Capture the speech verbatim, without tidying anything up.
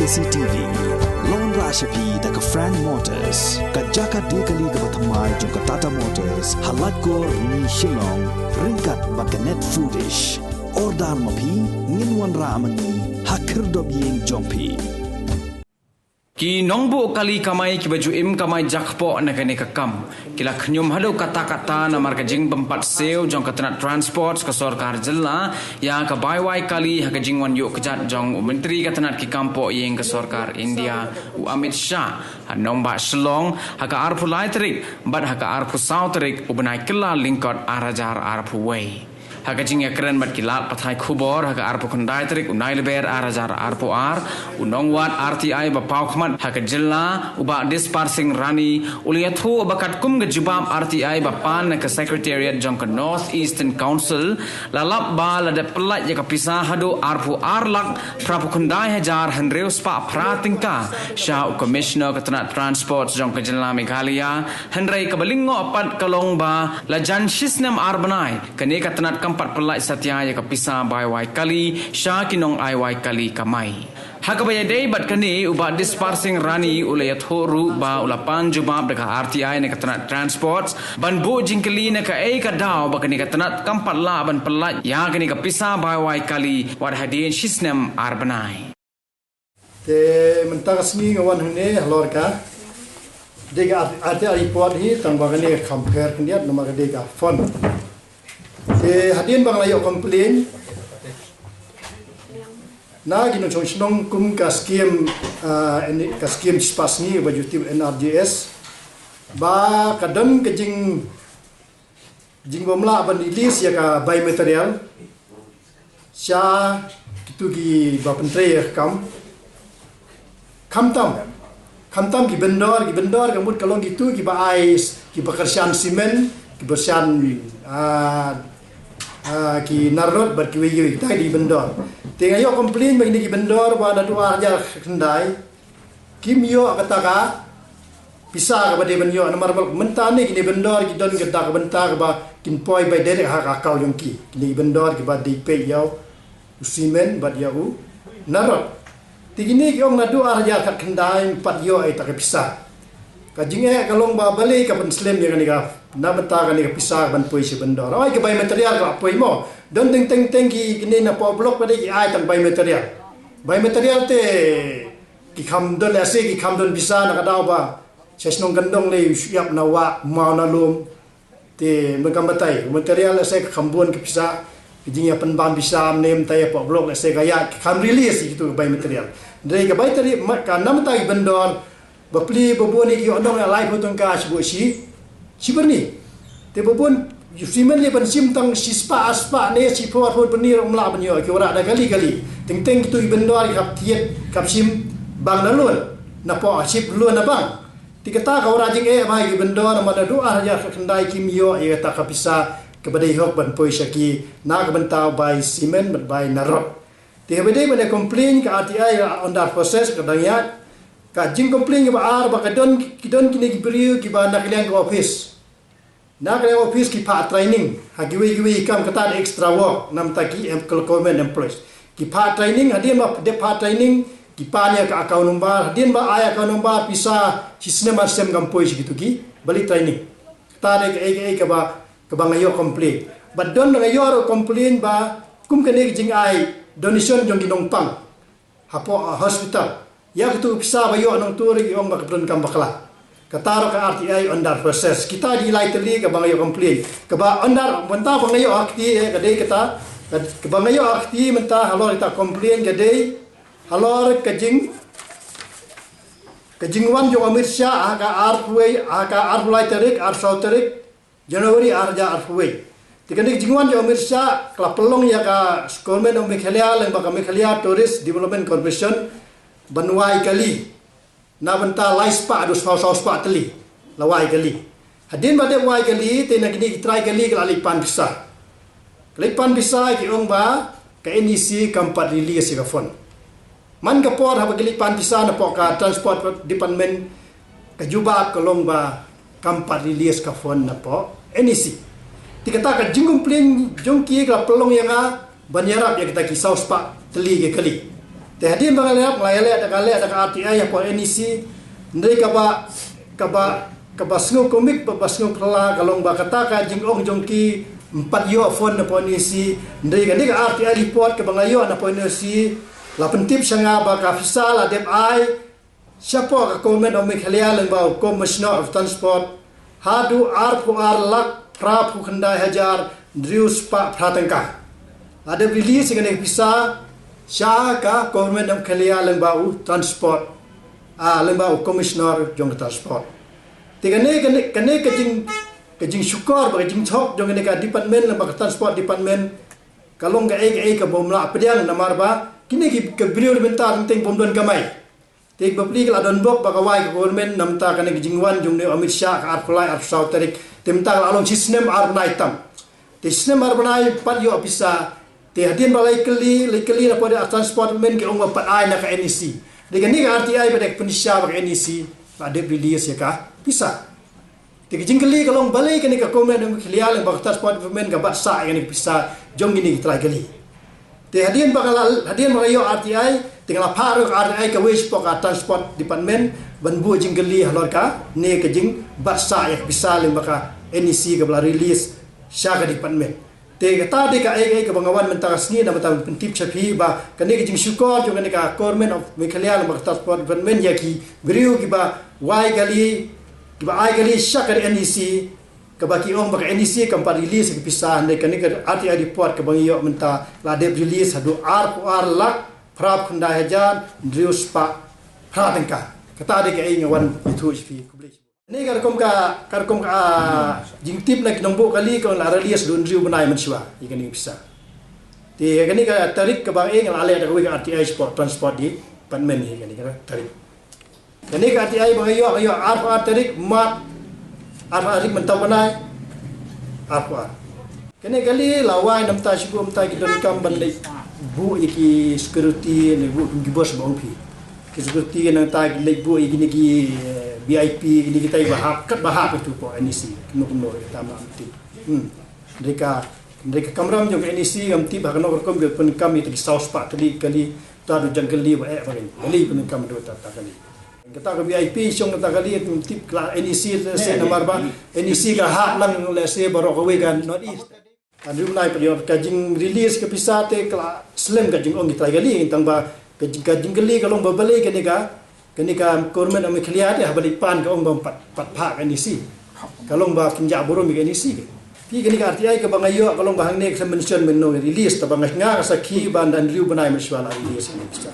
C T V. Long ra sha phi da ka Frank Motors, ka jaka de kali kaba thymmai jong ka Tata Motors, ha Laitkor, Rni, Shillong, ryngkat bad ka Net Foodish. Order ma phi, ngin wanrah ma ngi ha khyrdop ïing jong phi. Ki nongbuh kali kamai kiba ju im kamai jakpoh na kane ka kam ki la khñium haduh katta katta namar ka jingbympat siew jong ka tnat transport ka sorkar jylla ïa ka bai wai kali ha ka jingwan ïuh kjat jong u Myntri ka tnat ki kam poh ïing ka sorkar India, u Amit Shah, ha nongbah Shillong ha ka arphew lai tarik bad ha ka arphew saw tarik u bnai Kyllalyngkot ar hajar arphew wei. Ha ka jingïakren bad ki lad pathai khubor ha ka arphew khyndai tarik u Nailyber ar hajar arphew ar, u nongwad R T I ba paw khmat ha ka jylla, u Bah Dispar Singh Rani, u la ïathuh ba katkum ka jubab R T I ba pan na ka Secretariat jong ka North Eastern Council, la lap ba la dep pyllait ïa ka pisa haduh arphew ar lak phraphew khyndai hajar hynriew spah phra tyngka sha u Commissioner ka tnat Transport jong ka jylla Meghalaya, hynrei kaba lyngngoh pat ka long ba la jan shisnem ar bnai kane ka tnat kam pat pyllait satia ïa ka pisa bai wai kali sha ki nong ai wai kali kamai. Ha kaba ïadei bad kane, u Bah Dispar Singh Rani u la ïathuh ruh ba u la pan jubab da ka R T I na ka tnat Transport ban buh jingkylli na kaei ka daw ba kane ka tnat kam pat lah ban pyllait ïa kane ka pisa bai wai kali wat hadien shisnem ar bnai. Te mynta ka sngi nga wan hangne halor ka dei ka R T I report hi, tang ba kane ka kham pher khyndiat namar ka dei ka phone. Te hadien ba nga la ïoh complain na ki nongshong shnong kum ka skim, ah, ini, ka skim shispah sngi ba ju tip, N R G S, ba ka don ka jing jingbymlah ban release ïa ka bai material sha kitu kiba pyntrei ïa ka kam. Khamtam, khamtam ki vendor, ki vendor ka mut ka long kitu kiba ai, kiba kyrshan simen, kiba kyrshan, ah, ah, ki nar rot bad kiwei kiwei, kita ki dei vendor. Te nga ïoh complain ba kine ki vendor ba naduh ar hajar khyndai kim ïoh kata ka pisa kaba dei ban ïoh, namar ba mynta ne kine vendor ki don kata ka bynta kaba kin poi bai direct ha ka account jong ki. Kine vendor kiba dei peit ïa u simen bad ïa u nar rot. Te kine ki ong naduh ar hajar khatkhyndai ym pat ïoh ïa kata ka pisa. Ka jingeh ka long ba balei ka pynslem ïa kane ka, na bynta kane ka pisa ban poi sha vendor. Oi, ka bai material ka la poi mo. Don teng teng teng ki, kine na poh block pat de ki ai tang bai material. Bai material te ki kham don lehse, ki kham don pisa na ka daw ba sha shnong Kyndong lei u shu ïap na wah, maw na lum. Te mynta kam batai, material lehse ka kham bun ka pisa, ka jingïapynbam pisa, mynta ïa poh block lehse ka ïa, ka kham release ïa kitu ka bai material. Dei ka bai tari, ma-, ka namta ki vendor, bapli babun ïa ki ïoh nong ïa laiphew tyngka shibun shi, shi byrni. Te babun, u simen lei ban shim tang shispah, arspah ne, shiphew, arphew byrni ruh ym lah ban ïoh, ki wanrah da kali kali. Teng teng kitu ki vendor ki hap thied, ki hap shim bang na loan, na poh ship loan na bank. Te kata ka wanrah jingeh bha ïa ki vendor namar naduh ar hajar khatkhyndai kim ïoh ïa kata ka pisa kaba dei hok ban poi sha ki na ka bynta bai simen bad bai nar rot. Te haba dei ban ïa complain ka R T I ka under process, ka dang ïaid. Ka jingcomplain kaba ar ba ka don, ki don kine ki briew kiba na ka liang ka office. Na ka liang office ki phah training ha kiwei kiwei ki kam, kata dei extra work namta ki em, ka government employees. Ki phah training, hadien ba dep phah training ki pan ïa ka account number, hadien ba ai account number pisa shisnem arsem kam poi sha kitu ki bali training. Kata dei kaei kaei kaba, kaba nga ïoh complain. Bad don nga ïoh ruh complain ba kum kane ka jingai donation jong ki nongpang hapoh, ah, hospital. Ïa katu ka pisa ba ïoh nangtu ruh ki ong ba ka pyndonkam bakla. Kata ruh ka R T I under process. Kita dei lai tylli kaba nga ïoh complain. Kaba under, mynta ba nga ïoh ha kti, eh, ka dei kata, ka, kaba nga ïoh ha kti mynta halor kita complain ka dei halor ka jing, ka jingwan jong u Amit Shah ha ka arphew, ha ka arphew lai tarik, arphew saw tarik January ar hajar arphew wei. Te kane ka jingwan jong u Amit Shah ka la pynlong ïa ka government of Meghalaya lyngba ka Meghalaya Tourist Development Corporation ban wai kali. Na bynta lai spah haduh saw, saw spah tylli la wai kali. Hadien ba dep wai kali te na kine ki trai kali ka la leit pan pisa. Ka leit pan pisa ki ong ba ka N E C kam pat release ïa ka fund. Man ka por haba ki leit pan pisa na poh ka Transport Department, ka jubab ka long ba kam pat release ka fund na poh N E C. Te kata ka jingcomplain jong ki ka la pynlong ïa nga ban ïarap ïa kita ki saw spah tylli ki kali. Te hadien ba nga la ïaleh da ka leh da ka R T I hapoh N E C, hynrei kaba, kaba, kaba sngew komik, ba, ba sngew phylla ka long ba kata ka jingong jong ki ym pat ïoh fund napoh N E C, hynrei kane ka R T I report kaba nga ïoh napoh N E C la pyntip sha nga ba ka pisa la dep ai shapoh ka Government of Meghalaya lyngba u Commissioner of Transport haduh arphew ar lak phraphew khyndai hajar hynriew spah phra tyngka. La dep release ïa kane ka pisa sha ka Government of Meghalaya lyngba u Transport, ah, lyngba u Commissioner jong ka Transport. Te kane, kane, kane ka jing, ka jingshukor bad ka jingthok jong kane ka department lyngba ka Transport Department ka long kaei kaei ka bym lah pdiang namar ba kine ki, ki briew mynta teng teng bym don kamai. Te bapli ka la don bok ba ka wai ka government na bynta kane ka jingwan jong u Amit Shah ka arphew lai arphew saw tarik. Te mynta ka la long shi snem ar bnai tam. Te snem ar bnai ym pat ïoh pisa. Te hadien ba la ïakylli, la ïakylli napoh Transport Department ki ong ba pat ai na ka N E C. Te kane ka R T I pat ka pynshisha ba ka N E C la dep release ïa ka pisa. Te ka jingkylli ka long balei kane ka Government of Meghalaya lyngba ka Transport Department ka bat sah ïa kane ka pisa jong kine ki trai kali. Te hadien ba nga la, hadien ba nga la ïoh R T I, te nga la phah ruh ka R T I kawei shapoh ka Transport Department ban buh jingkylli halor kane ka jingbat sah ïa ka pisa lyngba ka N E C kaba la release sha ka department. Te kata dei kaei kaei kaba nga wan mynta ka sngi na bynta ban pyntip sha phi ba kane ka jingshukor jong kane ka Government of Meghalaya lyngba ka Transport Department ïa ki briew kiba wai kali, kiba ai kali sha ka N E C, kaba ki ong ba ka N E C kam pat release ka pisa, hynrei kane ka R T I report kaba ngi ïoh mynta la dep release haduh arphew ar lak phraphew khyndai hajar hynriew spah phra tyngka. Kata dei kaei nga wan ïathuh sha phi. Khublei. Kane ka rukom ka, ka rukom ka, ah, jingtip na ki nongbuh kali ka la release haduh hynriew bnai mynshuwa ïa kane ka pisa. Te kane ka tarik kaba nga la leh da kawei ka R T I shapoh Transport Department ïa kane ka tarik. Kane ka R T I ba nga ïoh, nga ïoh arphew ar tarik March, arphew ar tarik mynta u bnai, arphew ar. Kane kali la wai na bynta shuh, na bynta ki donkam ban leit buh ïa ki security, leit buh kum ki boss ba ong phi. Ki security na bynta ki leit buh ïa kine ki, eh, V I P, kine kitai ba hap, kat ba hap ïa tu hapoh N E C, kumno kumno ïa kata ma ong phi. Hmm. Hynrei ka, hynrei ka kamram jong ka N E C ngam tip ha kano ka rukom, ki pyndonkam ïa ki saw spah tylli kali, ta haduh jong kali ba eh ba kali. Kali pyndonkam haduh ta, ta kali. Kata ka V I P shong kata kali, ngam tip ka la N E C lehse namar ba N E C ka hap lang lehse baroh kawei ka North East. Hynriew bnai pat ïoh ka jing release ka pisa te ka la slem ka jingong ki trai kali, tang ba ka jing, ka jingkylli ka long ba balei kane ka, kane ka Government of Meghalaya te haba leit pan ka ong ba ym pat, pat phah ka N E C. Ka long ba kim jah burom ïa ka N E C. Te kane ka R T I kaba nga ïoh ka long ba hangne ka mention mynno release, te ba nga, nga ka sakhi ba hynriew bnai mynshuwa la release kane ka pisa.